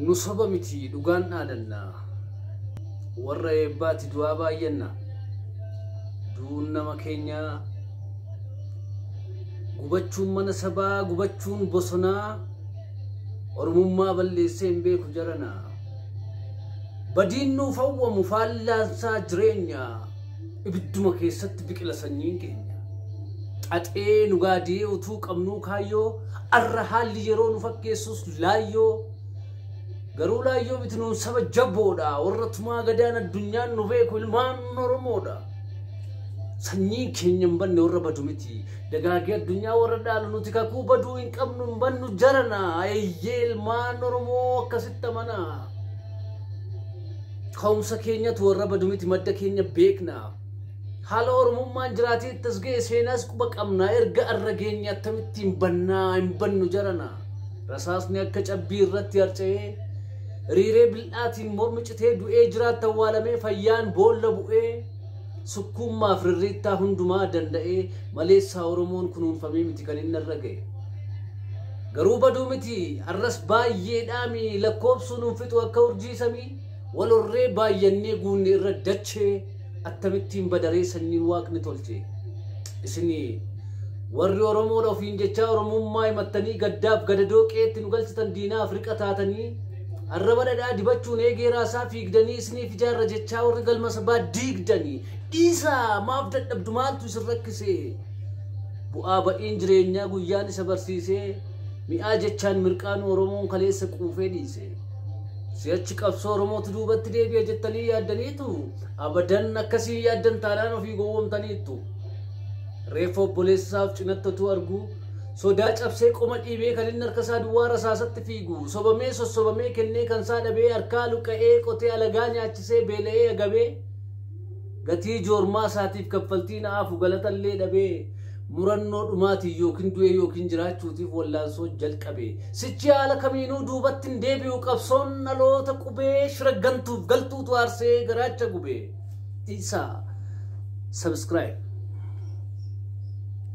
Nu soba miti dhugaan dhaadanna. Warra eebbaati du'aa baay'anna. Duun nama keenyaa gubachuun mana sabaa gubachuun bosonaa Oromummaa balleessee hin beeku jarana. Badiin nuuf hawwamu faallaansaa jireenya ibidduma keessatti biqila sanyiin keenya. Xaxee nu gaadee utuu qabnuu kaayyoo arra haalli yeroo nu fakkeessus laayyoo. Garuu laayyoo miti nuun saba jaboodha warra tumaa gadaan addunyaan nu beeku ilmaan Oromoodha. Sanyiin keenya hin banne warra badu miti. Dagaagee addunyaa warra dhaalu nuti kakuu baduu hin qabnu hin bannu jarana. Eeyyee ilmaan Oromoo akkasitti amana. Ka'umsa keenyatu warra badu miti madda keenya beekna. Haala Oromummaan jiraatee itti as ga'e seenaas quba qabna. Erga arra geenye attamitti hin bannaa hin bannu jarana. Rasaasni akka cabbii irratti harca'ee riiree bil'aatiin mormi citee du'ee jiraatta awwaalamee fayyaan boolla bu'ee sukkuummaaf rirriittaa hundumaa danda'ee maleessaa Oromoon kunuunfamee miti kan inni irra ga'e. Garuu baduu miti arras baay'eedhaami lakkoobsuun hin fixu akka urjii samii wal horree baay'annee guunne irra dachee akkamittiin badaree sanyiin waaqni tolche. Isinii warri Oromoodha ofiin jechaa Oromummaa himattanii gaddaaf gadadoo qeetti nu galchitan diinaa Afrika taatanii arraba dhadhaa dibachuun eegee raasaa fiigdanii isiniif ijaarra jechaa warri galma sabaa diigdanii dhiisaa maaf dadhabdu maaltu isin rakkise bu'aa ba'iin jireenyaa guyyaan isa barsiisee mi'aa jechaan mirqaanu Oromoon kaleessa quufee dhiise. Si'achi qabsoo Oromootu duubatti deebi'a jettanii yaaddaniitu abadan akkasii yaaddan taanaan ofii gowwoomtaniittu. Reeffa obboleessa isaaf cinatti utuu argu sodaa cabsee qoma dhiibee kan inni harka isaa duwwaa rasaasatti fiigu sobamee sossobamee kennee kan isaa dhabee harkaa luqqa'ee qotee alagaa nyaachisee beela'ee agabee gatii joormaa isaatiif kaffaltii na'aafu galatallee dhabee murannoo dhumaatiin yookiin du'ee yookiin jiraachuutiif wallaansoo jalqabe. Sichi haala kamiinuu duubatti hin deebi'u qabsoon dhaloota qubee shira gantuuf galtuutu aarsee garaacha gube. Dhiisaa. Subscribe.